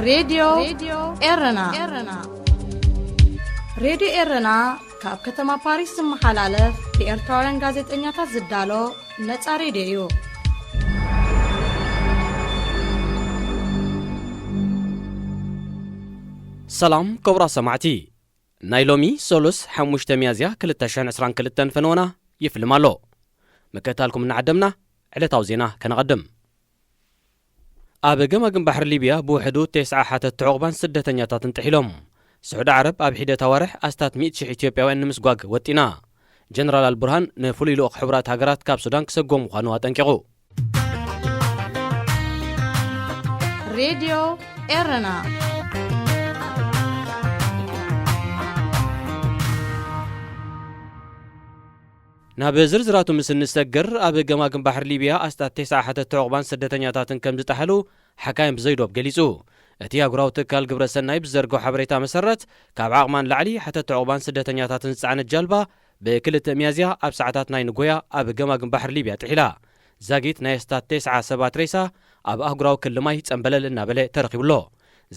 ሬድዮ ኤረና። ሬድዮ ኤረና ካብ ከተማ ፓሪስ ዝመሓላለፍ ብኤርትራውያን ጋዜጠኛታት ዝዳሎ ነጻ ሬድዮ እዩ። ሰላም ክቡራት ሰማዕቲ፣ ናይ ሎሚ ሰሉስ ሓሙሽተ ሚያዝያ ክልተ ሽሕን ዕስራን ክልተን ፈነወና ይፍልም ኣሎ። ምክትታልኩም እናዓደምና ዕለታዊ ዜና ከነቐድም። ኣብ ገማግም ባሕሪ ሊብያ ብውሕዱ ተስዓ ሓተትቲ ዑቕባን ስደተኛታትን ጥሒሎም። ስዑዲ ዓረብ ኣብ ሒደት ኣዋርሕ ኣስታት ሚእቲ ሽሕ ኢትዮጵያውያን ንምስጓግ ወጢና። ጀነራል ኣልቡርሃን ንፍሉይ ልኡኽ ሕቡራት ሃገራት ካብ ሱዳን ክሰጎ ምዃኑ ኣጠንቂቑ። ሬድዮ ኤረና። ናብ ዝርዝራቱ ምስ እንሰግር፣ ኣብ ገማግም ባሕሪ ሊብያ ኣስታት ተስዓ ሓተትቲ ዑቕባን ስደተኛታትን ከም ዝጠሓሉ ሓካይም ብዘይዶብ ገሊጹ። እቲ ኣህጉራዊ ትካል ግብረ ሰናይ ብዘርግሖ ሓበሬታ መሰረት፣ ካብ ዓቕማ ንላዕሊ ሓተትቲ ዑቕባን ስደተኛታትን ዝጸዓነት ጃልባ ብክልተ ሚያዝያ ኣብ ሰዓታት ናይ ንጎያ ኣብ ገማግም ባሕሪ ሊብያ ጥሒላ። ዛጊት ናይ ኣስታት ተስዓ ሰባት ሬሳ ኣብ ኣህጉራዊ ክሊ ማይ ጸምበለል እናበለ ተረኺቡ ኣሎ።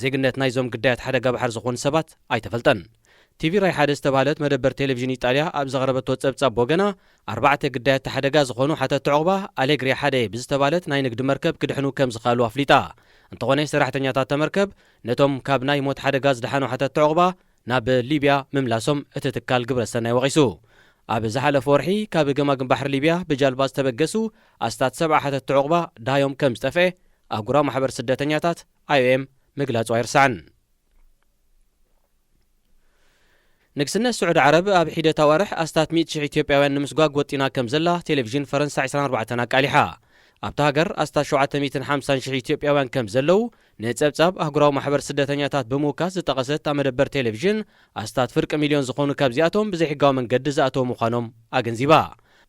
ዜግነት ናይዞም ግዳያት ሓደጋ ባሕሪ ዝኾኑ ሰባት ኣይተፈልጠን። ቲቪ ራይ ሓደ ዝተባህለት መደበር ቴሌቪዥን ኢጣልያ ኣብ ዘቕረበቶ ጸብጻብ፣ ወገና ኣርባዕተ ግዳያት ሓደጋ ዝኾኑ ሓተትቲ ዑቕባ ኣሌግሪያ ሓደ ብዝተባህለት ናይ ንግዲ መርከብ ክድሕኑ ከም ዝኸኣሉ ኣፍሊጣ። እንተኾነ፣ ሰራሕተኛታት እታ መርከብ ነቶም ካብ ናይ ሞት ሓደጋ ዝደሓኑ ሓተትቲ ዑቕባ ናብ ሊብያ ምምላሶም እቲ ትካል ግብረ ሰናይ ወቒሱ። ኣብ ዝሓለፈ ወርሒ ካብ ገማግም ባሕሪ ሊብያ ብጃልባ ዝተበገሱ ኣስታት ሰብዓ ሓተትቲ ዑቕባ ደሃዮም ከም ዝጠፍአ ኣህጉራዊ ማሕበር ስደተኛታት፣ ኣይኦኤም፣ ምግላጹ ኣይርሳዕን። ንግስነት ስዑዲ ዓረብ ኣብ ሒደት ኣዋርሕ ኣስታት ሚእቲ ሽሕ ኢትዮጵያውያን ንምስጓግ ወጢና ከም ዘላ ቴሌቪዥን ፈረንሳ ዕስራን ኣርባዕተን ኣቃሊሓ። ኣብታ ሃገር ኣስታት ሸውዓተ ሚእትን ሓምሳን ሽሕ ኢትዮጵያውያን ከም ዘለዉ ንጸብጻብ ኣህጉራዊ ማሕበር ስደተኛታት ብምውካስ ዝጠቐሰት እታ መደበር ቴሌቪዥን፣ ኣስታት ፍርቂ ሚልዮን ዝኾኑ ካብዚኣቶም ብዘይሕጋዊ መንገዲ ዝኣተዉ ምዃኖም ኣገንዚባ።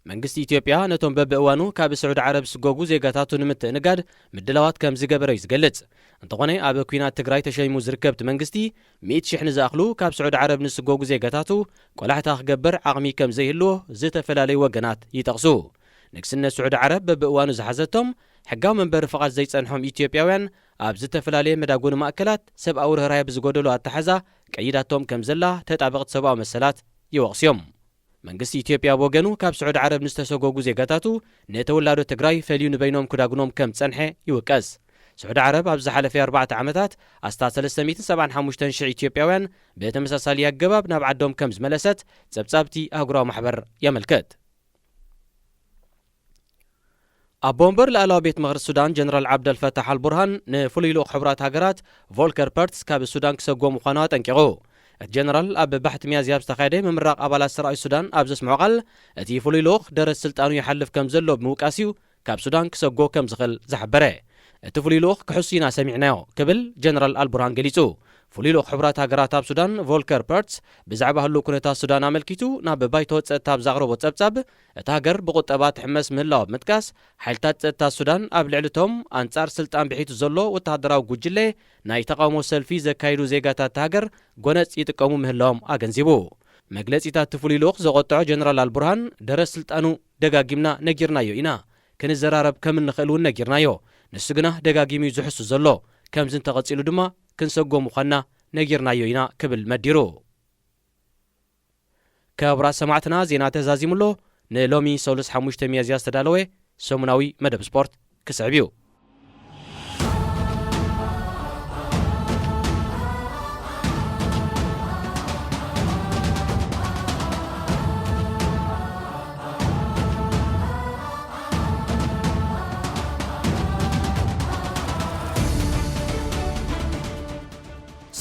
መንግስቲ ኢትዮጵያ ነቶም በብእዋኑ ካብ ስዑዲ ዓረብ ዝስጎጉ ዜጋታቱ ንምትእንጋድ ምድላዋት ከም ዝገበረ እዩ ዝገልጽ። እንተኾነ፣ ኣብ ኲናት ትግራይ ተሸይሙ ዝርከብ እቲ መንግስቲ፣ ሚእቲ ሽሕ ንዝኣኽሉ ካብ ስዑዲ ዓረብ ንዝስጎጉ ዜጋታቱ ቆላሕታ ክገብር ዓቕሚ ከም ዘይህልዎ ዝተፈላለዩ ወገናት ይጠቕሱ። ንግስነት ስዑዲ ዓረብ በብእዋኑ ዝሓዘቶም ሕጋዊ መንበሪ ፍቓድ ዘይጸንሖም ኢትዮጵያውያን ኣብ ዝተፈላለየ መዳጎኒ ማእከላት ሰብኣዊ ርህራሄ ብዝጎደሎ ኣተሓዛ ቀይዳቶም ከም ዘላ ተጣበቕቲ ሰብኣዊ መሰላት ይወቕስዮም። መንግስቲ ኢትዮጵያ ብወገኑ፣ ካብ ስዑዲ ዓረብ ንዝተሰጎጉ ዜጋታቱ ንተወላዶ ትግራይ ፈልዩ ንበይኖም ክዳጉኖም ከም ዝጸንሐ ይውቀስ። ስዑዲ ዓረብ ኣብ ዝሓለፈ ኣርባዕተ ዓመታት ኣስታት ሰለስተ ሚእትን ሰብዓን ሓሙሽተን ሽሕ ኢትዮጵያውያን ብተመሳሳሊ ኣገባብ ናብ ዓዶም ከም ዝመለሰት ጸብጻብቲ ኣህጉራዊ ማሕበር የመልክት። ኣቦ ወንበር ላዕለዋይ ቤት ምኽሪ ሱዳን ጀነራል ዓብደልፈታሕ ኣልቡርሃን ንፍሉይ ልኡኽ ሕቡራት ሃገራት ቮልከር ፐርትስ ካብ ሱዳን ክሰጎ ምዃኑ ኣጠንቂቑ። እቲ ጀነራል ኣብ ባሕቲ ሚያዝያ ኣብ ዝተኻየደ ምምራቕ ኣባላት ሰራዊት ሱዳን ኣብ ዘስምዖ ቃል፣ እቲ ፍሉይ ልኡኽ ደረት ስልጣኑ ይሓልፍ ከም ዘሎ ብምውቃስ እዩ ካብ ሱዳን ክሰጎ ከም ዝኽእል ዝሓበረ። እቲ ፍሉይ ልኡኽ ክሕሱ ኢና ሰሚዕናዮ ክብል ጀነራል ኣልቡርሃን ገሊጹ። ፍሉይ ልኡኽ ሕቡራት ሃገራት ኣብ ሱዳን ቮልከር ፐርትስ ብዛዕባ ህሉው ኩነታት ሱዳን ኣመልኪቱ ናብ ባይቶ ጸጥታ ኣብ ዘቕረቦ ጸብጻብ፣ እታ ሃገር ብቁጠባ ትሕመስ ምህላዋ ብምጥቃስ፣ ሓይልታት ጸጥታ ሱዳን ኣብ ልዕሊ እቶም ኣንጻር ስልጣን ብሒቱ ዘሎ ወተሃደራዊ ጉጅለ ናይ ተቓውሞ ሰልፊ ዘካይዱ ዜጋታት እታ ሃገር ጎነጽ ይጥቀሙ ምህላዎም ኣገንዚቡ። መግለጺታት እቲ ፍሉይ ልኡኽ ዘቖጥዖ ጀነራል ኣልቡርሃን፣ ደረት ስልጣኑ ደጋጊምና ነጊርናዮ ኢና፣ ክንዘራረብ ከም እንኽእል እውን ነጊርናዮ። ንሱ ግና ደጋጊሙ እዩ ዝሕሱ ዘሎ። ከምዚ እንተቐጺሉ ድማ ክንሰጎ ምዃንና ነጊርናዮ ኢና ክብል መዲሩ። ክቡራት ሰማዕትና፣ ዜና ተዛዚሙ ኣሎ። ንሎሚ ሰሉስ ሓሙሽተ ሚያዝያ ዝተዳለወ ሰሙናዊ መደብ ስፖርት ክስዕብ እዩ።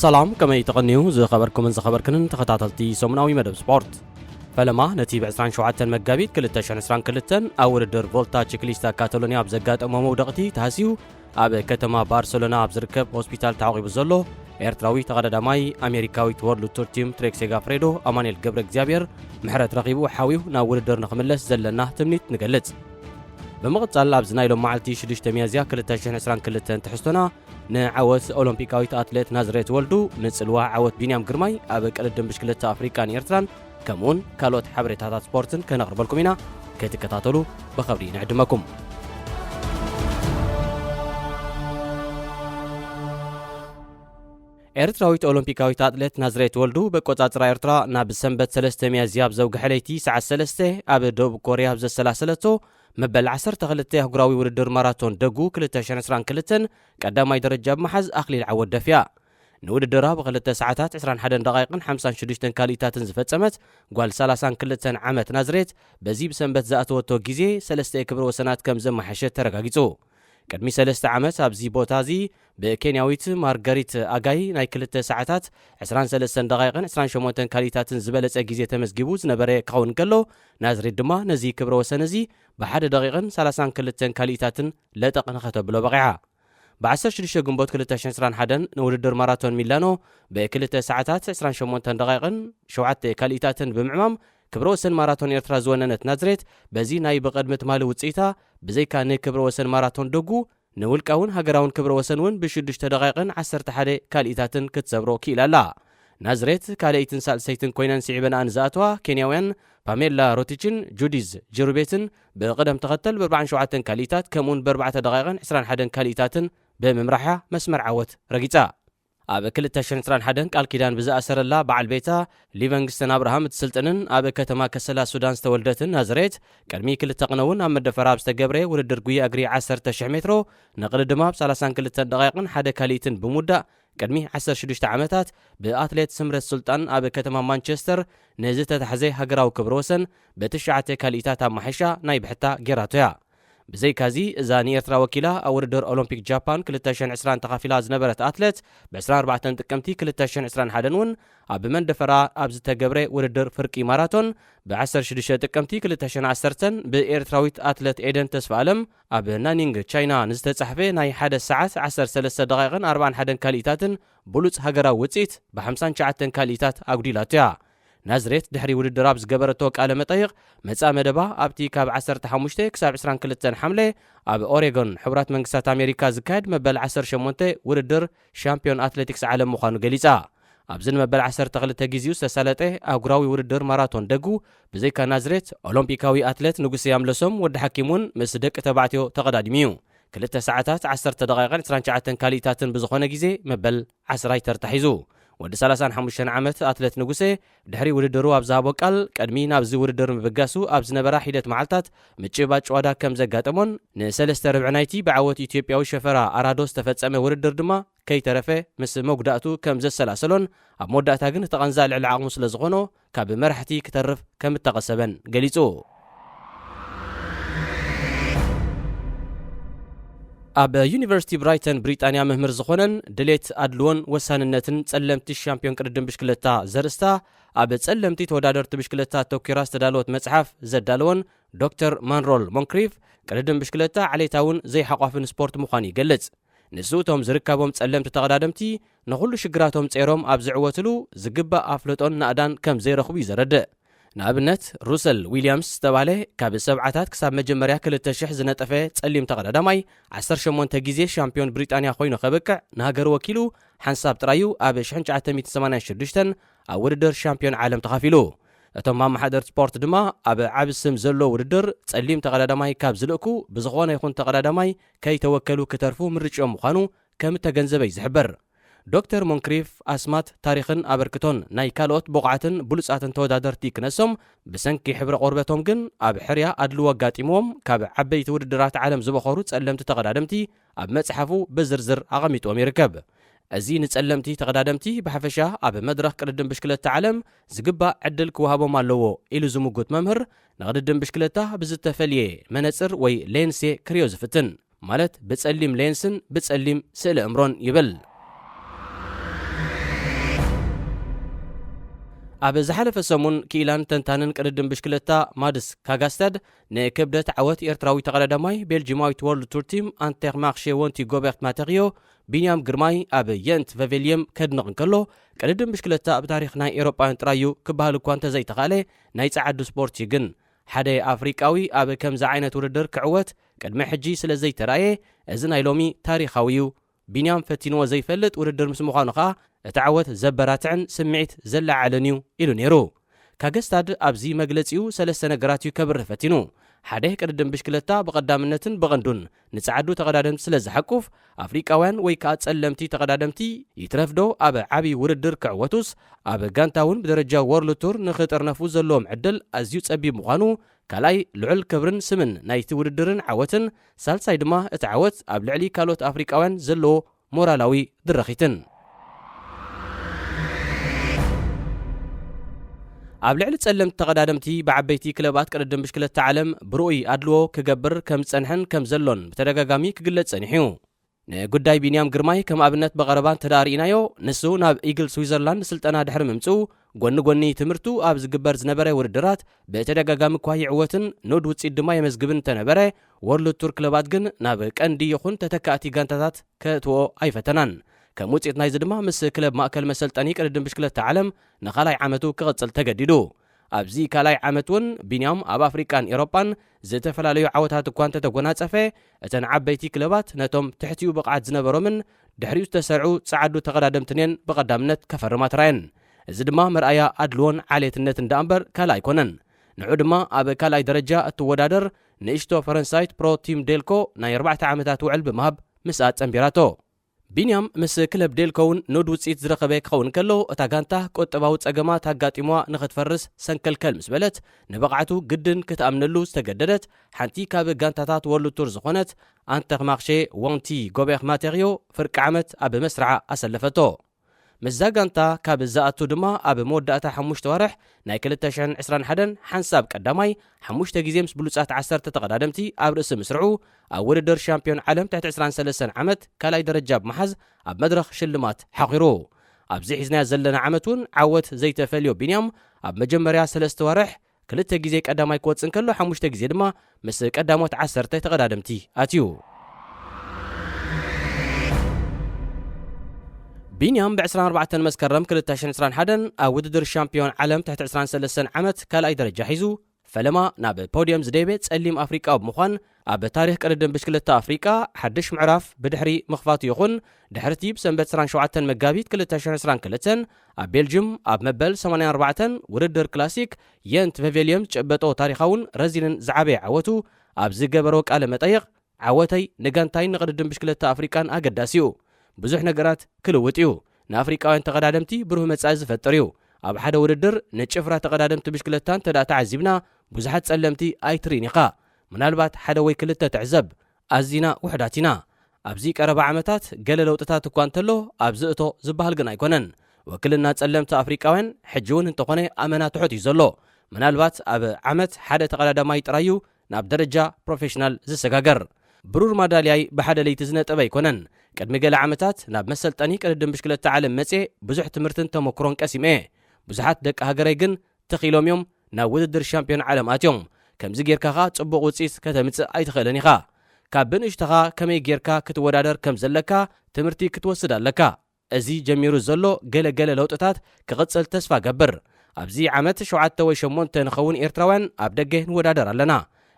ሰላም፣ ከመይ ተቐንዩ ዝኸበርኩምን ዝኸበርክንን ተኸታተልቲ ሰሙናዊ መደብ ስፖርት? ፈለማ ነቲ ብ ዕስራን ሸውዓተን መጋቢት ክልተ ሽሕን ዕስራን ክልተን ኣብ ውድድር ቮልታ ቺክሊስታ ካታሎኒያ ኣብ ዘጋጠሞ መውደቕቲ ተሃስዩ ኣብ ከተማ ባርሰሎና ኣብ ዝርከብ ሆስፒታል ተዓቂቡ ዘሎ ኤርትራዊ ተቐዳዳማይ ኣሜሪካዊት ወርልድ ቱር ቲም ትሬክ ሴጋፍሬዶ ኣማኑኤል ገብረ እግዚኣብሔር ምሕረት ረኺቡ ሓውዩ ናብ ውድድር ንኽምለስ ዘለና ትምኒት ንገልጽ። ብምቕጻል ኣብዚ ናይ ሎም መዓልቲ ሽዱሽተ ሚያዝያ ክልተ ሽሕን ዕስራን ክልተን ትሕዝቶና ንዓወት ኦሎምፒካዊት ኣትሌት ናዝሬት ወልዱ፣ ንጽልዋ ዓወት ቢንያም ግርማይ ኣብ ቅድድም ብሽክለታ ኣፍሪቃን ኤርትራን፣ ከምኡውን ካልኦት ሓበሬታታት ስፖርትን ከነቕርበልኩም ኢና። ክትከታተሉ ብኸብሪ ንዕድመኩም። ኤርትራዊት ኦሎምፒካዊት ኣትሌት ናዝሬት ወልዱ፣ በቆጻጽራ ኤርትራ ናብ ሰንበት ሰለስተ ሚያዝያ ኣብ ዘውግሐ ለይቲ ሰዓት ሰለስተ ኣብ ደቡብ ኮርያ ኣብ ዘሰላሰለቶ መበል ዓሰርተ ክልተ ኣህጉራዊ ውድድር ማራቶን ደጉ ክልተ ሽሕን ዕስራን ክልተን ቀዳማይ ደረጃ ብምሓዝ ኣኽሊል ዓወት ደፊያ። ንውድድራ ብክልተ ሰዓታት ዕስራን ሓደን ደቓይቕን ሓምሳን ሽዱሽተን ካልኢታትን ዝፈጸመት ጓል ሰላሳን ክልተን ዓመት ናዝሬት፣ በዚ ብሰንበት ዝኣተወቶ ግዜ ሰለስተ ክብረ ወሰናት ከም ዘመሓሸት ተረጋጊጹ። ቅድሚ ሰለስተ ዓመት ኣብዚ ቦታ እዚ ብኬንያዊት ማርጋሪት ኣጋይ ናይ ክልተ ሰዓታት ዕስራን ሰለስተን ደቓይቕን ዕስራን ሸሞንተን ካልኢታትን ዝበለጸ ግዜ ተመዝጊቡ ዝነበረ ክኸውን ከሎ፣ ናዝሬት ድማ ነዚ ክብረ ወሰን እዚ ብሓደ ደቒቕን ሰላሳን ክልተን ካልኢታትን ለጠቕ ንኸተብሎ በቒዓ። ብ ዓሰርተ ሽዱሽተ ግንቦት ክልተ ሽሕን ዕስራን ሓደን ንውድድር ማራቶን ሚላኖ ብክልተ ሰዓታት ዕስራን ሸሞንተን ደቓይቕን ሸውዓተ ካልኢታትን ብምዕማም ክብረ ወሰን ማራቶን ኤርትራ ዝወነነት ናዝሬት፣ በዚ ናይ ብቕድሚ ትማሊ ውጽኢታ፣ ብዘይካ ንክብረ ወሰን ማራቶን ደጉ፣ ንውልቃውን ሃገራውን ክብረ ወሰን እውን ብሽዱሽተ ደቓይቕን ዓሰርተ ሓደ ካልኢታትን ክትሰብሮ ክኢላ ኣላ። ናዝሬት ካልኣይትን ሳልሰይትን ኮይነን ስዒበንኣ ንዝኣተዋ ኬንያውያን ፓሜላ ሮቲችን ጁዲዝ ጀሩቤትን ብቕደም ተኸተል ብ ኣርባዓን ሸውዓተን ካልኢታት ከምኡውን ብ ኣርባዕተ ደቓይቕን ዕስራን ሓደን ካልኢታትን ብምምራሕያ መስመር ዓወት ረጊጻ። ኣብ ክልተ ሽሕን ዕስራን ሓደን ቃል ኪዳን ብዝኣሰረላ በዓል ቤታ ሊቨንግስተን ኣብርሃም እትስልጥንን ኣብ ከተማ ከሰላ ሱዳን ዝተወልደትን ናዝሬት፣ ቅድሚ ክልተ ቅነ እውን ኣብ መደፈራ ኣብ ዝተገብረ ውድድር ጉያ እግሪ ዓሰርተ ሽሕ ሜትሮ ንቕድድማ ብ ሰላሳን ክልተን ደቓይቕን ሓደ ካልኢትን ብምውዳእ፣ ቅድሚ ዓሰርተ ሽዱሽተ ዓመታት ብኣትሌት ስምረት ሱልጣን ኣብ ከተማ ማንቸስተር ንዝተታሕዘ ሃገራዊ ክብረ ወሰን ብትሽዓተ ካልኢታት ኣማሒሻ ናይ ብሕታ ጌራቶ እያ። ብዘይካዚ፣ እዛ ንኤርትራ ወኪላ ኣብ ውድድር ኦሎምፒክ ጃፓን ክልተ ሽሕን ዕስራን ተኻፊላ ዝነበረት ኣትሌት፣ ብ ዕስራን ኣርባዕተን ጥቅምቲ ክልተ ሽሕን ዕስራን ሓደን እውን ኣብ መንደፈራ ኣብ ዝተገብረ ውድድር ፍርቂ ማራቶን፣ ብ ዓሰርተ ሽዱሽተ ጥቅምቲ ክልተ ሽሕን ዓሰርተን ብኤርትራዊት ኣትሌት ኤደን ተስፋኣለም ኣብ ናኒንግ ቻይና ንዝተጻሕፈ ናይ ሓደ ሰዓት ዓሰርተ ሰለስተ ደቓይቕን ኣርባዓን ሓደን ካልኢታትን ብሉጽ ሃገራዊ ውጽኢት ብ ሓምሳን ትሽዓተን ካልኢታት ኣጉዲላቶ እያ። ናዝሬት ድሕሪ ውድድር ኣብ ዝገበረቶ ቃለ መጠይቕ፣ መጻኢ መደባ ኣብቲ ካብ ዓሰርተ ሓሙሽተ ክሳብ ዕስራን ክልተን ሓምለ ኣብ ኦሬጎን ሕቡራት መንግስታት ኣሜሪካ ዝካየድ መበል ዓሰርተ ሸሞንተ ውድድር ሻምፒዮን ኣትሌቲክስ ዓለም ምዃኑ ገሊጻ። ኣብዚ ንመበል ዓሰርተ ክልተ ግዜኡ ዝተሳለጠ ኣህጉራዊ ውድድር ማራቶን ደጉ፣ ብዘይካ ናዝሬት፣ ኦሎምፒካዊ ኣትሌት ንጉሴ ኣምለሶም ወዲ ሓኪም እውን ምስ ደቂ ተባዕትዮ ተቐዳዲሙ እዩ። ክልተ ሰዓታት ዓሰርተ ደቓይቕን ዕስራን ትሽዓተን ካልኢታትን ብዝኾነ ግዜ መበል ዓስራይ ተርታ ሒዙ። ወዲ ሰላሳን ሓሙሽተን ዓመት ኣትሌት ንጉሴ፣ ድሕሪ ውድድሩ ኣብ ዝሃቦ ቃል፣ ቅድሚ ናብዚ ውድድር ምብጋሱ ኣብ ዝነበራ ሒደት መዓልታት ምጭባጭ ጭዋዳ ከም ዘጋጠሞን፣ ንሰለስተ ርብዒ ናይቲ ብዓወት ኢትዮጵያዊ ሸፈራ ኣራዶ ዝተፈጸመ ውድድር ድማ ከይተረፈ ምስ መጉዳእቱ ከም ዘሰላሰሎን፣ ኣብ መወዳእታ ግን እቲ ቃንዛ ልዕሊ ዓቕሙ ስለ ዝኾኖ፣ ካብ መራሕቲ ክተርፍ ከም እተቐሰበን ገሊጹ። ኣብ ዩኒቨርሲቲ ብራይተን ብሪጣንያ መምህር ዝኾነን ድሌት ኣድልዎን ወሳንነትን ጸለምቲ ሻምፒዮን ቅድድም ብሽክለታ ዘርእስታ ኣብ ጸለምቲ ተወዳደርቲ ብሽክለታ ኣተኲራ ዝተዳለወት መጽሓፍ ዘዳለወን ዶክተር ማንሮል ሞንክሪፍ፣ ቅድድም ብሽክለታ ዓሌታውን ዘይሓቋፍን ስፖርት ምዃኑ ይገልጽ። ንሱ እቶም ዝርከቦም ጸለምቲ ተቐዳደምቲ ንኹሉ ሽግራቶም ጸይሮም ኣብ ዝዕወትሉ ዝግባእ ኣፍልጦን ናእዳን ከም ዘይረኽቡ እዩ ዘረድእ። ንኣብነት፣ ሩሰል ዊልያምስ ዝተባህለ ካብ ሰብዓታት ክሳብ መጀመርያ ክልተ ሽሕ ዝነጠፈ ጸሊም ተቐዳዳማይ፣ ዓሰርተ ሸሞንተ ግዜ ሻምፒዮን ብሪጣንያ ኮይኑ ከብቅዕ፣ ንሃገሩ ወኪሉ ሓንሳብ ጥራዩ ኣብ ሽሕን ትሽዓተ ሚእትን ሰማንያን ሽዱሽተን ኣብ ውድድር ሻምፒዮን ዓለም ተኻፊሉ። እቶም ኣመሓደርቲ ስፖርት ድማ ኣብ ዓቢ ስም ዘለዎ ውድድር ጸሊም ተቐዳዳማይ ካብ ዝልእኩ፣ ብዝኾነ ይኹን ተቐዳዳማይ ከይተወከሉ ክተርፉ ምርጭኦም ምዃኑ ከም እተገንዘበ እዩ ዝሕበር። ዶክተር ሞንክሪፍ ኣስማት ታሪኽን ኣበርክቶን ናይ ካልኦት ብቑዓትን ብሉጻትን ተወዳደርቲ ክነሶም፣ ብሰንኪ ሕብሪ ቆርበቶም ግን ኣብ ሕርያ ኣድልዎ ኣጋጢምዎም ካብ ዓበይቲ ውድድራት ዓለም ዝበኸሩ ጸለምቲ ተቐዳደምቲ ኣብ መጽሓፉ ብዝርዝር ኣቐሚጥዎም ይርከብ። እዚ ንጸለምቲ ተቐዳደምቲ ብሓፈሻ ኣብ መድረኽ ቅድድም ብሽክለታ ዓለም ዝግባእ ዕድል ክወሃቦም ኣለዎ ኢሉ ዝምጉት መምህር፣ ንቕድድም ብሽክለታ ብዝተፈልየ መነጽር ወይ ሌንስ እየ ክርእዮ ዝፍትን። ማለት ብጸሊም ሌንስን ብጸሊም ስእሊ እምሮን ይብል። ኣብ ዝሓለፈ ሰሙን ክኢላን ተንታንን ቅድድም ብሽክለታ ማድስ ካጋስታድ ንክብደት ዓወት ኤርትራዊ ተቐዳዳማይ ቤልጂማዊት ወርልድ ቱር ቲም ኣንቴርማርሼ ወንቲ ጎበርት ማተሪዮ ቢንያም ግርማይ ኣብ የንት ቨቬልየም ከድንቕ እንከሎ፣ ቅድድም ብሽክለታ ኣብ ታሪኽ ናይ ኤሮጳውያን ጥራይ እዩ ክበሃል እኳ እንተዘይተኻእለ፣ ናይ ጸዓዱ ስፖርት እዩ ግን ሓደ ኣፍሪቃዊ ኣብ ከምዚ ዓይነት ውድድር ክዕወት ቅድሚ ሕጂ ስለ ዘይተራእየ፣ እዚ ናይ ሎሚ ታሪኻዊ እዩ። ቢንያም ፈቲንዎ ዘይፈልጥ ውድድር ምስ ምዃኑ ከኣ፣ እቲ ዓወት ዘበራትዕን ስምዒት ዘለዓዕልን እዩ ኢሉ ነይሩ። ካገስታድ ኣብዚ መግለጺኡ ሰለስተ ነገራት እዩ ከብርህ ፈቲኑ። ሓደ ቅድድም ብሽክለታ ብቐዳምነትን ብቐንዱን ንጸዓዱ ተቐዳደምቲ ስለ ዝሓቁፍ፣ ኣፍሪቃውያን ወይ ከኣ ጸለምቲ ተቐዳደምቲ ይትረፍዶ ኣብ ዓቢ ውድድር ክዕወቱስ፣ ኣብ ጋንታ እውን ብደረጃ ወርልድ ቱር ንኽጥርነፉ ዘለዎም ዕድል ኣዝዩ ጸቢብ ምዃኑ፣ ካልኣይ ልዑል ክብርን ስምን ናይቲ ውድድርን ዓወትን፣ ሳልሳይ ድማ እቲ ዓወት ኣብ ልዕሊ ካልኦት ኣፍሪቃውያን ዘለዎ ሞራላዊ ድርኺትን። ኣብ ልዕሊ ጸለምቲ ተቐዳደምቲ ብዓበይቲ ክለባት ቅድድም ብሽክለታ ዓለም ብርኡይ ኣድልዎ ክገብር ከም ዝጸንሐን ከም ዘሎን ብተደጋጋሚ ክግለጽ ጸኒሑ እዩ። ንጉዳይ ቢንያም ግርማይ ከም ኣብነት ብቐረባ እንተ ደኣ ርኢናዮ፣ ንሱ ናብ ኢግል ስዊዘርላንድ ስልጠና ድሕሪ ምምጽኡ፣ ጎኒ ጎኒ ትምህርቱ ኣብ ዝግበር ዝነበረ ውድድራት ብተደጋጋሚ እኳ ይዕወትን ኖድ ውጽኢት ድማ የመዝግብን እንተነበረ፣ ወርልድ ቱር ክለባት ግን ናብ ቀንዲ ይኹን ተተካእቲ ጋንታታት ከእትዎ ኣይፈተናን። ከም ውጽኢት ናይዚ ድማ ምስ ክለብ ማእከል መሰልጠኒ ቅድድም ብሽክለታ ዓለም ንኻልኣይ ዓመቱ ክቕጽል ተገዲዱ። ኣብዚ ካልኣይ ዓመት እውን ቢንያም ኣብ ኣፍሪቃን ኤሮጳን ዝተፈላለዩ ዓወታት እኳ እንተተጎናጸፈ፣ እተን ዓበይቲ ክለባት ነቶም ትሕቲኡ ብቕዓት ዝነበሮምን ድሕሪኡ ዝተሰርዑ ጸዓዱ ተቐዳደምትን እየን ብቐዳምነት ከፈርማ ተራየን። እዚ ድማ መርኣያ ኣድልዎን ዓሌትነትን ደኣ እምበር ካልእ ኣይኮነን። ንዑ ድማ ኣብ ካልኣይ ደረጃ እትወዳደር ንእሽቶ ፈረንሳይት ፕሮ ቲም ዴልኮ ናይ ኣርባዕተ ዓመታት ውዕል ብምሃብ ምስኣ ጸንቢራቶ። ቢንያም ምስ ክለብ ዴልኮ እውን ኖድ ውጽኢት ዝረኸበ ክኸውን ከሎ፣ እታ ጋንታ ቁጠባዊ ጸገማት ኣጋጢምዋ ንኽትፈርስ ሰንከልከል ምስ በለት፣ ንብቕዓቱ ግድን ክትኣምነሉ ዝተገደደት ሓንቲ ካብ ጋንታታት ወርልድ ቱር ዝኾነት ኣንተኽማኽሼ ዋንቲ ጎቤኽ ማቴርዮ ፍርቂ ዓመት ኣብ መስርዓ ኣሰለፈቶ። ምስዛ ጋንታ ካብ ዝኣቱ ድማ ኣብ መወዳእታ ሓሙሽተ ወርሕ ናይ ክልተ ሽሕን ዕስራን ሓደን ሓንሳብ ቀዳማይ ሓሙሽተ ግዜ ምስ ብሉጻት ዓሰርተ ተቐዳደምቲ ኣብ ርእሲ ምስርዑ፣ ኣብ ውድድር ሻምፒዮን ዓለም ትሕቲ ዕስራን ሰለስተን ዓመት ካልኣይ ደረጃ ብምሓዝ ኣብ መድረኽ ሽልማት ሓኺሩ። ኣብዚ ሒዝናዮ ዘለና ዓመት እውን ዓወት ዘይተፈልዮ ቢንያም ኣብ መጀመርያ ሰለስተ ወርሕ ክልተ ግዜ ቀዳማይ ክወጽእ እንከሎ፣ ሓሙሽተ ግዜ ድማ ምስ ቀዳሞት ዓሰርተ ተቐዳደምቲ ኣትዩ። ቢንያም ብ ዕስራን ኣርባዕተን መስከረም ክልተ ሽሕን ዕስራን ሓደን ኣብ ውድድር ሻምፒዮን ዓለም ትሕቲ ዕስራን ሰለስተን ዓመት ካልኣይ ደረጃ ሒዙ፣ ፈለማ ናብ ፖድየም ዝደየበ ጸሊም ኣፍሪቃዊ ብምዃን፣ ኣብ ታሪኽ ቅድድም ብሽክለታ ኣፍሪቃ ሓድሽ ምዕራፍ ብድሕሪ ምኽፋቱ ይኹን፣ ድሕርቲ ብሰንበት ዕስራን ሸውዓተን መጋቢት ክልተ ሽሕን ዕስራን ክልተን ኣብ ቤልጅም ኣብ መበል ሰማንያን ኣርባዕተን ውድድር ክላሲክ የንት ቬቬልየም ዝጨበጦ ታሪኻውን ረዚንን ዝዓበየ ዓወቱ ኣብ ዝገበሮ ቃለ መጠይቕ፣ ዓወተይ ንጋንታይን ንቕድድም ብሽክለታ ኣፍሪቃን ኣገዳሲ እዩ። ብዙሕ ነገራት ክልውጥ እዩ። ንኣፍሪቃውያን ተቐዳደምቲ ብሩህ መጻኢ ዝፈጥር እዩ። ኣብ ሓደ ውድድር ንጭፍራ ተቐዳደምቲ ብሽክለታ እንተ ደኣ ተዓዚብና፣ ብዙሓት ጸለምቲ ኣይትርእን ኢኻ። ምናልባት ሓደ ወይ ክልተ ትዕዘብ። ኣዚና ውሑዳት ኢና። ኣብዚ ቀረባ ዓመታት ገለ ለውጥታት እኳ እንተሎ፣ ኣብዚ እቶ ዝበሃል ግን ኣይኮነን። ወክልና ጸለምቲ ኣፍሪቃውያን ሕጂ እውን እንተኾነ ኣመና ትሑት እዩ ዘሎ። ምናልባት ኣብ ዓመት ሓደ ተቐዳዳማይ ጥራይ እዩ ናብ ደረጃ ፕሮፌሽናል ዝሰጋገር። ብሩር ማዳልያይ ብሓደ ለይቲ ዝነጠበ ኣይኮነን። ቅድሚ ገለ ዓመታት ናብ መሰልጠኒ ቅድድም ብሽክለታ ዓለም መጽየ ብዙሕ ትምህርትን ተመክሮን ቀሲመ እየ። ብዙሓት ደቂ ሃገረይ ግን ትኽ ኢሎም እዮም ናብ ውድድር ሻምፒዮን ዓለም ኣትዮም። ከምዚ ጌርካ ኸኣ ጽቡቕ ውጽኢት ከተምጽእ ኣይትኽእልን ኢኻ። ካብ ብንእሽቶኻ ከመይ ጌርካ ክትወዳደር ከም ዘለካ ትምህርቲ ክትወስድ ኣለካ። እዚ ጀሚሩ ዘሎ ገለ ገለ ለውጥታት ክቕጽል ተስፋ ገብር። ኣብዚ ዓመት ሸውዓተ ወይ ሸሞንተ ንኸውን ኤርትራውያን ኣብ ደገ ንወዳደር ኣለና።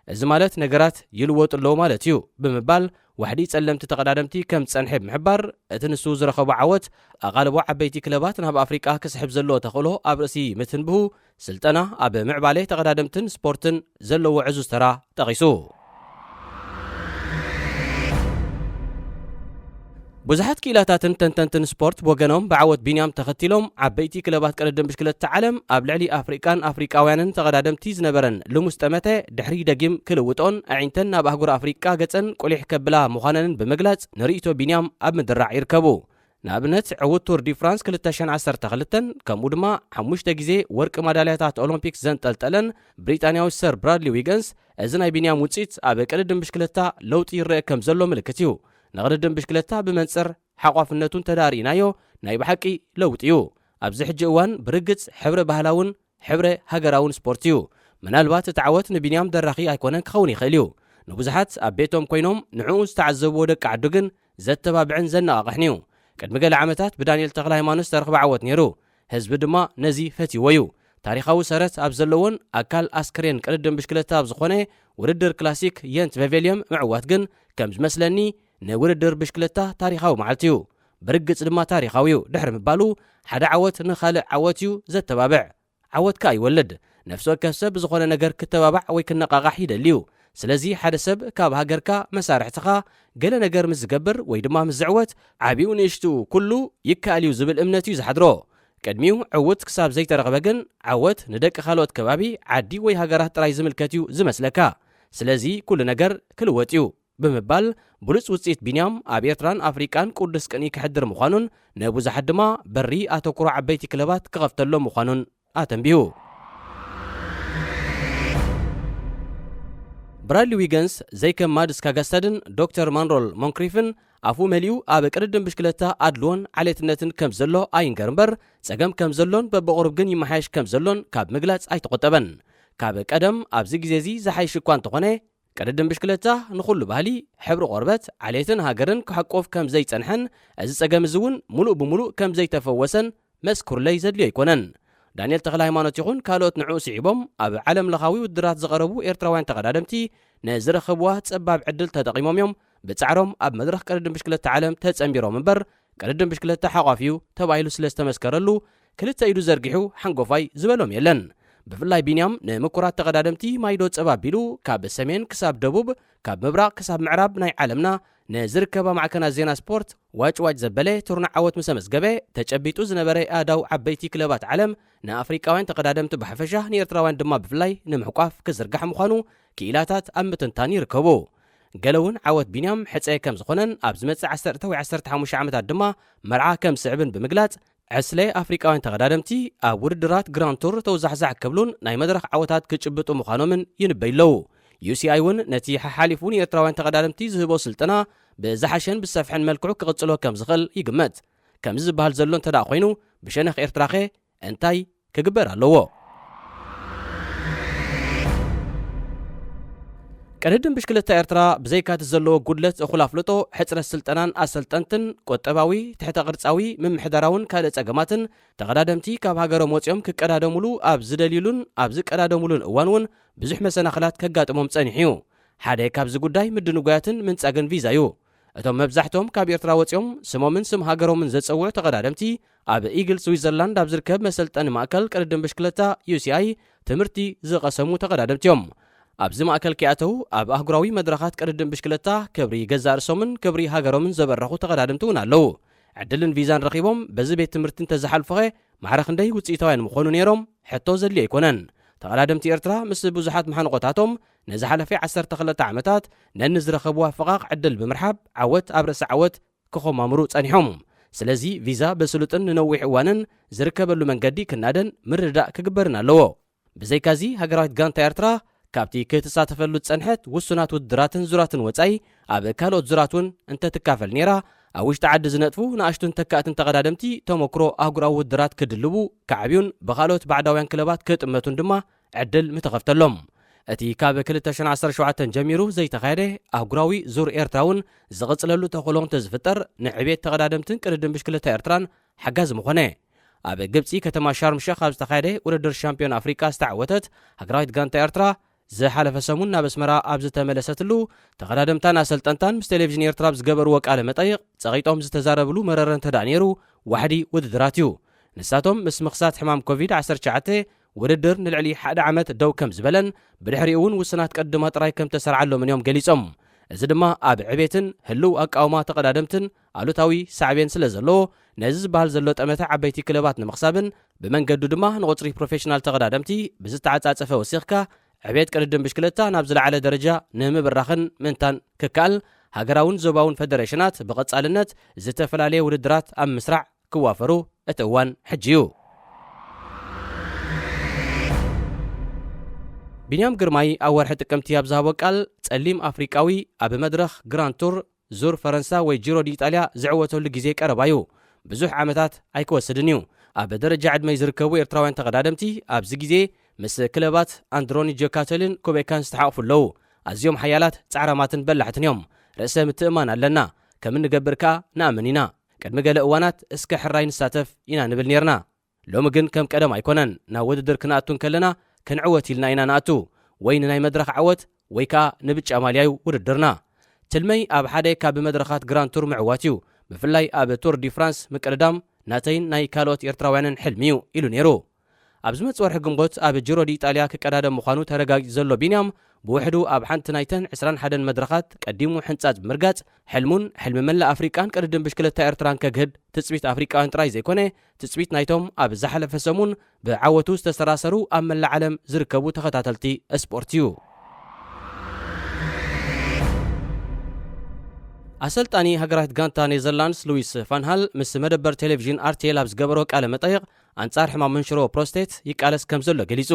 እዚ ማለት ነገራት ይልወጡ ኣለዉ ማለት እዩ ብምባል ዋሕዲ ጸለምቲ ተቐዳደምቲ ከም ዝጸንሐ ብምሕባር፣ እቲ ንሱ ዝረኸቦ ዓወት ኣቓልቦ ዓበይቲ ክለባት ናብ ኣፍሪቃ ክስሕብ ዘለዎ ተኽእሎ ኣብ ርእሲ ምትንብሁ፣ ስልጠና ኣብ ምዕባለ ተቐዳደምትን ስፖርትን ዘለዎ ዕዙዝ ተራ ጠቒሱ። ብዙሓት ክኢላታትን ተንተንትን ስፖርት ብወገኖም ብዓወት ቢንያም ተኸቲሎም ዓበይቲ ክለባት ቅድድም ብሽክለታ ዓለም ኣብ ልዕሊ ኣፍሪቃን ኣፍሪቃውያንን ተቐዳደምቲ ዝነበረን ልሙስ ጠመተ ድሕሪ ደጊም ክልውጦን ኣዒንተን ናብ ኣህጉር ኣፍሪቃ ገጸን ቁሊሕ ከብላ ምዃነንን ብምግላጽ ንርእይቶ ቢንያም ኣብ ምድራዕ ይርከቡ። ንኣብነት ዕዉት ቱር ዲ ፍራንስ ክልተ ሽሕን ዓሰርተ ክልተን ከምኡ ድማ ሓሙሽተ ግዜ ወርቂ ማዳልያታት ኦሎምፒክ ዘንጠልጠለን ብሪጣንያዊ ሰር ብራድሊ ዊገንስ፣ እዚ ናይ ቢንያም ውጽኢት ኣብ ቅድድም ብሽክለታ ለውጢ ይረአ ከም ዘሎ ምልክት እዩ። ንቅድድም ብሽክለታ ብመንጽር ሓቋፍነቱ እንተ ደኣ ርኢናዮ ናይ ብሓቂ ለውጢ እዩ። ኣብዚ ሕጂ እዋን ብርግጽ ሕብረ ባህላውን ሕብረ ሃገራውን ስፖርት እዩ። ምናልባት እቲ ዓወት ንቢንያም ደራኺ ኣይኮነን ክኸውን ይኽእል እዩ። ንብዙሓት ኣብ ቤቶም ኮይኖም ንዕኡ ዝተዓዘብዎ ደቂ ዓዱ ግን ዘተባብዕን ዘነቓቕሕን እዩ። ቅድሚ ገለ ዓመታት ብዳንኤል ተኽለ ሃይማኖት ዝተረኽበ ዓወት ነይሩ። ህዝቢ ድማ ነዚ ፈትይዎ እዩ። ታሪኻዊ ሰረት ኣብ ዘለዎን ኣካል ኣስክሬን ቅድድም ብሽክለታ ኣብ ዝኾነ ውድድር ክላሲክ የንት ቬቬልየም ምዕዋት ግን ከም ዝመስለኒ ንውድድር ብሽክለታ ታሪኻዊ መዓልቲ እዩ። ብርግጽ ድማ ታሪኻዊ እዩ ድሕሪ ምባሉ፣ ሓደ ዓወት ንኻልእ ዓወት እዩ ዘተባብዕ። ዓወት ከኣ ይወልድ። ነፍሲ ወከፍ ሰብ ብዝኾነ ነገር ክተባባዕ ወይ ክነቓቓሕ ይደሊ እዩ። ስለዚ ሓደ ሰብ ካብ ሃገርካ፣ መሳርሕትኻ፣ ገለ ነገር ምስ ዝገብር ወይ ድማ ምስ ዝዕወት፣ ዓብኡ ንእሽትኡ ኩሉ ይከኣል እዩ ዝብል እምነት እዩ ዝሓድሮ። ቅድሚኡ ዕውት ክሳብ ዘይተረኽበ ግን፣ ዓወት ንደቂ ካልኦት ከባቢ፣ ዓዲ ወይ ሃገራት ጥራይ ዝምልከት እዩ ዝመስለካ። ስለዚ ኩሉ ነገር ክልወጥ እዩ ብምባል፣ ብሉጽ ውጽኢት ቢንያም ኣብ ኤርትራን ኣፍሪቃን ቅዱስ ቅንኢ ከሕድር ምዃኑን፣ ንብዙሓት ድማ በሪ ኣተኩሮ ዓበይቲ ክለባት ክኸፍተሎም ምዃኑን ኣተንቢሁ። ብራድሊ ዊገንስ ዘይከም ማድስ ካጋስተድን ዶክተር ማንሮል ሞንክሪፍን ኣፉ መሊኡ ኣብ ቅድድም ብሽክለታ ኣድልዎን ዓሌትነትን ከም ዘሎ ኣይንገር እምበር፣ ጸገም ከም ዘሎን በብቕሩብ ግን ይመሓየሽ ከም ዘሎን ካብ ምግላጽ ኣይተቖጠበን። ካብ ቀደም ኣብዚ ግዜ እዚ ዝሓይሽ እኳ እንተኾነ፣ ቅድድም ብሽክለታ ንኹሉ ባህሊ፣ ሕብሪ ቆርበት፣ ዓሌትን ሃገርን ክሕቆፍ ከም ዘይጸንሐን፣ እዚ ጸገም እዚ እውን ሙሉእ ብሙሉእ ከም ዘይተፈወሰን መስክሩለይ ዘድልዮ ኣይኮነን። ዳንኤል ተኽለ ሃይማኖት ይኹን ካልኦት ንዕኡ ስዒቦም ኣብ ዓለም ለኻዊ ውድድራት ዝቐረቡ ኤርትራውያን ተቐዳደምቲ ንዝረኸብዋ ጸባብ ዕድል ተጠቒሞም እዮም ብጻዕሮም ኣብ መድረኽ ቅድድም ብሽክለታ ዓለም ተጸንቢሮም እምበር፣ ቅድድም ብሽክለታ ሓቋፍ እዩ ተባሂሉ ስለ ዝተመስከረሉ፣ ክልተ ኢዱ ዘርጊሑ ሓንጎፋይ ዝበሎም የለን። ብፍላይ ቢንያም ንምኩራት ተቐዳደምቲ ማይዶ ጸብ ኣቢሉ፣ ካብ ሰሜን ክሳብ ደቡብ፣ ካብ ምብራቕ ክሳብ ምዕራብ ናይ ዓለምና ንዝርከባ ማዕከናት ዜና ስፖርት ዋጭ ዋጭ ዘበለ ትርኑዕ ዓወት ምስ ኣመዝገበ፣ ተጨቢጡ ዝነበረ ኣእዳው ዓበይቲ ክለባት ዓለም ንኣፍሪቃውያን ተቐዳደምቲ ብሓፈሻ ንኤርትራውያን ድማ ብፍላይ ንምሕቋፍ ክዝርጋሕ ምዃኑ ክኢላታት ኣብ ምትንታን ይርከቡ። ገለ እውን ዓወት ቢንያም ሕጸ ከም ዝኾነን ኣብ ዝመጽእ ዓሰርተ ወይ ዓሰርተ ሓሙሽተ ዓመታት ድማ መርዓ ከም ዝስዕብን ብምግላጽ፣ ዕስለ ኣፍሪቃውያን ተቐዳደምቲ ኣብ ውድድራት ግራንድ ቱር ተውዛሕዛሕ ክብሉን ናይ መድረኽ ዓወታት ክጭብጡ ምዃኖምን ይንበዩ ኣለዉ። ዩ ሲ ኣይ እውን ነቲ ሓሓሊፉ ንኤርትራውያን ተቐዳደምቲ ዝህቦ ስልጠና ብዝሓሸን ብዝሰፍሐን መልክዑ ክቕጽሎ ከም ዝኽእል ይግመት። ከምዚ ዝበሃል ዘሎ እንተ ደኣ ኮይኑ፣ ብሸነኽ ኤርትራኸ እንታይ ክግበር ኣለዎ? ቅድድም ብሽክለታ ኤርትራ ብዘይካቲ ዘለዎ ጉድለት እኹል ኣፍልጦ፣ ሕጽረት ስልጠናን ኣሰልጠንትን፣ ቁጠባዊ፣ ትሕተ ቅርጻዊ፣ ምምሕዳራውን ካልእ ጸገማትን፣ ተቐዳደምቲ ካብ ሃገሮም ወጺኦም ክቀዳደሙሉ ኣብ ዝደልዩሉን ኣብ ዝቀዳደሙሉን እዋን እውን ብዙሕ መሰናኽላት ከጋጥሞም ጸኒሑ እዩ። ሓደ ካብዚ ጉዳይ ምድንጓያትን ምንጻግን ቪዛ እዩ። እቶም መብዛሕቶም ካብ ኤርትራ ወጺኦም ስሞምን ስም ሃገሮምን ዘጸውዑ ተቐዳደምቲ፣ ኣብ ኢግል ስዊዘርላንድ ኣብ ዝርከብ መሰልጠኒ ማእከል ቅድድም ብሽክለታ ዩ ሲ ኣይ ትምህርቲ ዝቐሰሙ ተቐዳደምቲ እዮም። ኣብዚ ማእከል ከይኣተዉ፣ ኣብ ኣህጉራዊ መድረኻት ቅድድም ብሽክለታ ክብሪ ገዛእ ርእሶምን ክብሪ ሃገሮምን ዘበረኹ ተቐዳደምቲ እውን ኣለዉ። ዕድልን ቪዛን ረኺቦም በዚ ቤት ትምህርቲ እንተዝሓልፉኸ ማዕረ ክንደይ ውጽኢታውያን ምኾኑ ነይሮም? ሕቶ ዘድልዮ ኣይኮነን። ተቐዳደምቲ ኤርትራ ምስ ብዙሓት መሓንቖታቶም ንዝሓለፈ ዓሰርተ ክልተ ዓመታት ነንዝረኸብዋ ፈቓቕ ዕድል ብምርሓብ ዓወት ኣብ ርእሲ ዓወት ክኾማምሩ ጸኒሖም። ስለዚ ቪዛ ብስሉጥን ንነዊሕ እዋንን ዝርከበሉ መንገዲ ክናደን ምርድዳእ ክግበርን ኣለዎ። ብዘይካዚ ሃገራዊት ጋንታ ኤርትራ ካብቲ ክትሳተፈሉ ዝጸንሐት ውሱናት ውድድራትን ዙራትን ወጻኢ ኣብ ካልኦት ዙራት እውን እንተትካፈል ነይራ፣ ኣብ ውሽጢ ዓዲ ዝነጥፉ ንኣሽቱን ተካእትን ተቐዳደምቲ ተመክሮ ኣህጉራዊ ውድድራት ክድልቡ፣ ክዓብዩን ብኻልኦት ባዕዳውያን ክለባት ክጥመቱን ድማ ዕድል ምተኸፍተሎም። እቲ ካብ ክልተ ሽሕን ዓሰርተ ሸውዓተን ጀሚሩ ዘይተኻየደ ኣህጉራዊ ዙር ኤርትራ እውን ዝቕጽለሉ ተኽእሎ እንተዝፍጠር ንዕቤት ተቐዳደምትን ቅድድም ብሽክለታ ኤርትራን ሓጋዚ ምኾነ። ኣብ ግብጺ ከተማ ሻርም ሸኽ ኣብ ዝተኻየደ ውድድር ሻምፒዮን ኣፍሪቃ ዝተዓወተት ሃገራዊት ጋንታ ኤርትራ ዝሓለፈ ሰሙን ናብ ኣስመራ ኣብ ዝተመለሰትሉ፣ ተቐዳደምታን ኣሰልጠንታን ምስ ቴሌቪዥን ኤርትራ ኣብ ዝገበርዎ ቃለ መጠይቕ ጸቒጦም ዝተዛረብሉ መረረ እንተ ደኣ ነይሩ ዋሕዲ ውድድራት እዩ። ንሳቶም ምስ ምኽሳት ሕማም ኮቪድ ዓሰርተ ትሽዓተ ውድድር ንልዕሊ ሓደ ዓመት ደው ከም ዝበለን ብድሕሪኡ እውን ውሱናት ቅድድማት ጥራይ ከም ተሰርዓሎምን እዮም ገሊጾም። እዚ ድማ ኣብ ዕቤትን ህልው ኣቃውማ ተቐዳደምትን ኣሉታዊ ሳዕቤን ስለ ዘለዎ፣ ነዚ ዝበሃል ዘሎ ጠመተ ዓበይቲ ክለባት ንምኽሳብን ብመንገዱ ድማ ንቑጽሪ ፕሮፌሽናል ተቐዳደምቲ ብዝተዓጻጸፈ ወሲኽካ ዕቤት ቅድድም ብሽክለታ ናብ ዝለዓለ ደረጃ ንምብራኽን ምእንታን ክከኣል፣ ሃገራውን ዞባውን ፈደሬሽናት ብቐጻልነት ዝተፈላለየ ውድድራት ኣብ ምስራዕ ክዋፈሩ እቲ እዋን ሕጂ እዩ። ቢንያም ግርማይ ኣብ ወርሒ ጥቅምቲ ኣብ ዝሃቦ ቃል፣ ጸሊም ኣፍሪቃዊ ኣብ መድረኽ ግራንድ ቱር ዙር ፈረንሳ ወይ ጂሮ ዲኢጣልያ ዝዕወተሉ ግዜ ቀረባ እዩ። ብዙሕ ዓመታት ኣይክወስድን እዩ። ኣብ ደረጃ ዕድመይ ዝርከቡ ኤርትራውያን ተቐዳደምቲ ኣብዚ ግዜ ምስ ክለባት ኣንድሮኒ ጆካተልን ኩቤካን ዝተሓቑፉ ኣለዉ። ኣዝዮም ሓያላት፣ ጻዕራማትን በላሕትን እዮም። ርእሰ ምትእምማን ኣለና። ከም እንገብር ከኣ ንኣምን ኢና። ቅድሚ ገለ እዋናት እስከ ሕራይ ንሳተፍ ኢና ንብል ኔርና። ሎሚ ግን ከም ቀደም ኣይኮነን። ናብ ውድድር ክንኣቱ እንከለና ክንዕወት ኢልና ኢና ንኣቱ። ወይ ንናይ መድረኽ ዓወት ወይ ከኣ ንብጫ ማልያ እዩ ውድድርና። ትልመይ ኣብ ሓደ ካብ መድረኻት ግራንድ ቱር ምዕዋት እዩ። ብፍላይ ኣብ ቱር ዲ ፍራንስ ምቅድዳም ናተይን ናይ ካልኦት ኤርትራውያንን ሕልሚ እዩ ኢሉ ነይሩ። ኣብ ዝመጽእ ወርሒ ግንቦት ኣብ ጅሮ ዲ ኢጣልያ ክቀዳደም ምዃኑ ተረጋጊጹ ዘሎ ቢንያም፣ ብውሕዱ ኣብ ሓንቲ ናይተን ዕስራን ሓደን መድረኻት ቀዲሙ ሕንጻጽ ብምርጋጽ፣ ሕልሙን ሕልሚ መላእ ኣፍሪቃን ቅድድም ብሽክለታ ኤርትራን ከግህድ ትጽቢት ኣፍሪቃውያን ጥራይ ዘይኮነ፣ ትጽቢት ናይቶም ኣብ ዝሓለፈ ሰሙን ብዓወቱ ዝተሰራሰሩ ኣብ መላእ ዓለም ዝርከቡ ተኸታተልቲ ስፖርት እዩ። ኣሰልጣኒ ሃገራዊት ጋንታ ኔዘርላንድስ ሉዊስ ፋንሃል ምስ መደበር ቴሌቪዥን ኣርቴል ኣብ ዝገበሮ ቃለ መጠይቕ፣ ኣንጻር ሕማም መንሽሮ ፕሮስቴት ይቃለስ ከም ዘሎ ገሊጹ።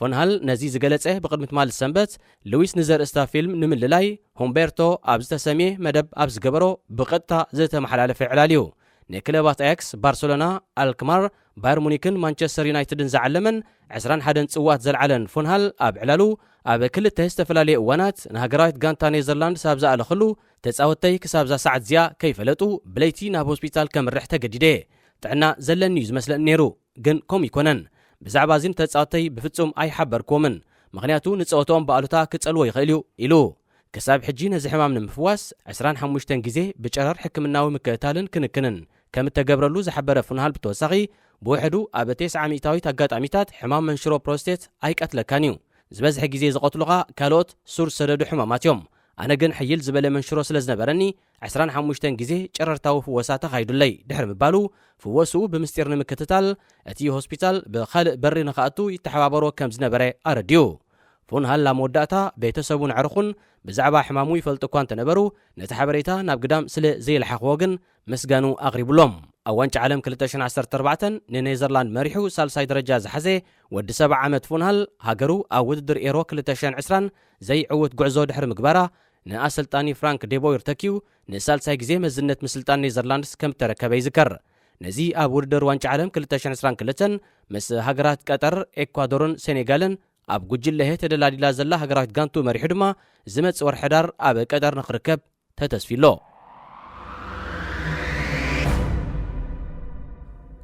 ፎንሃል ነዚ ዝገለጸ ብቕድሚ ትማሊ ሰንበት፣ ሉዊስ ንዘርእስታ ፊልም ንምልላይ፣ ሆምቤርቶ ኣብ ዝተሰምየ መደብ ኣብ ዝገበሮ ብቐጥታ ዝተመሓላለፈ ዕላል እዩ። ንክለባት ኣያክስ፣ ባርሰሎና፣ ኣልክማር፣ ባየር ሙኒክን ማንቸስተር ዩናይትድን ዝዓለመን ዕስራን ሓደን ጽዋት ዘልዓለን ፎንሃል ኣብ ዕላሉ፣ ኣብ ክልተ ዝተፈላለየ እዋናት ንሃገራዊት ጋንታ ኔዘርላንድስ ኣብ ዝኣለኽሉ፣ ተጻወተይ ክሳብ እዛ ሰዓት እዚኣ ከይፈለጡ ብለይቲ ናብ ሆስፒታል ከምርሕ ተገዲደ። ጥዕና ዘለኒ እዩ ዝመስለኒ ነይሩ፣ ግን ከምኡ ኣይኮነን። ብዛዕባ እዚ ንተጻወተይ ብፍጹም ኣይሓበርክዎምን፣ ምኽንያቱ ንጸወትኦም ብኣሉታ ክጸልዎ ይኽእል እዩ ኢሉ። ክሳብ ሕጂ ነዚ ሕማም ንምፍዋስ ዕስራን ሓሙሽተን ግዜ ብጨረር ሕክምናዊ ምክትታልን ክንክንን ከም እተገብረሉ ዝሓበረ ፉንሃል ብተወሳኺ፣ ብውሕዱ ኣብ ተስዓ ሚእታዊት ኣጋጣሚታት ሕማም መንሽሮ ፕሮስቴት ኣይቀትለካን እዩ። ዝበዝሐ ግዜ ዝቐትሉኻ ካልኦት ሱር ዝሰደዱ ሕማማት እዮም። ኣነ ግን ሕይል ዝበለ መንሽሮ ስለ ዝነበረኒ ዕስራን ሓሙሽተን ግዜ ጨረርታዊ ፍወሳ ተኻይዱለይ ድሕሪ ምባሉ፣ ፍወስኡ ብምስጢር ንምክትታል እቲ ሆስፒታል ብኻልእ በሪ ንኽኣቱ ይተሓባበሮ ከም ዝነበረ ኣረዲኡ። ፉንሃል ኣብ መወዳእታ ቤተሰቡን ኣዕሩኹን ብዛዕባ ሕማሙ ይፈልጡ እኳ እንተነበሩ፣ ነቲ ሓበሬታ ናብ ግዳም ስለ ዘይለሓኽዎ ግን ምስጋኑ ኣቕሪቡሎም። ኣብ ዋንጫ ዓለም ክልተ ሽሕን ዓሰርተ ኣርባዕተን ንኔዘርላንድ መሪሑ ሳልሳይ ደረጃ ዝሓዘ ወዲ ሰብዓ ዓመት ፉንሃል፣ ሃገሩ ኣብ ውድድር ኤሮ ክልተ ሽሕን ዕስራን ዘይዕውት ጉዕዞ ድሕሪ ምግባራ፣ ንኣሰልጣኒ ፍራንክ ዴቦይር ተኪዩ ንሳልሳይ ግዜ መዝነት ምስልጣን ኔዘርላንድስ ከም እተረከበ ይዝከር። ነዚ ኣብ ውድድር ዋንጫ ዓለም ክልተ ሽሕን ዕስራን ክልተን ምስ ሃገራት ቀጠር፣ ኤኳዶርን ሴኔጋልን ኣብ ጉጅለ ሄ ተደላዲላ ዘላ ሃገራዊት ጋንቱ መሪሑ ድማ፣ ዝመጽእ ወርሒ ሕዳር ኣብ ቀጠር ንኽርከብ ተተስፊ ኣሎ።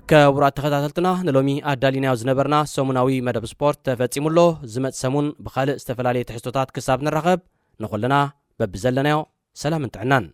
ክቡራት ተኸታተልትና፣ ንሎሚ ኣዳሊናዮ ዝነበርና ሰሙናዊ መደብ ስፖርት ተፈጺሙ ኣሎ። ዝመጽእ ሰሙን ብኻልእ ዝተፈላለየ ትሕዝቶታት ክሳብ ንራኸብ፣ ንኹልና በብዘለናዮ ሰላምን ጥዕናን።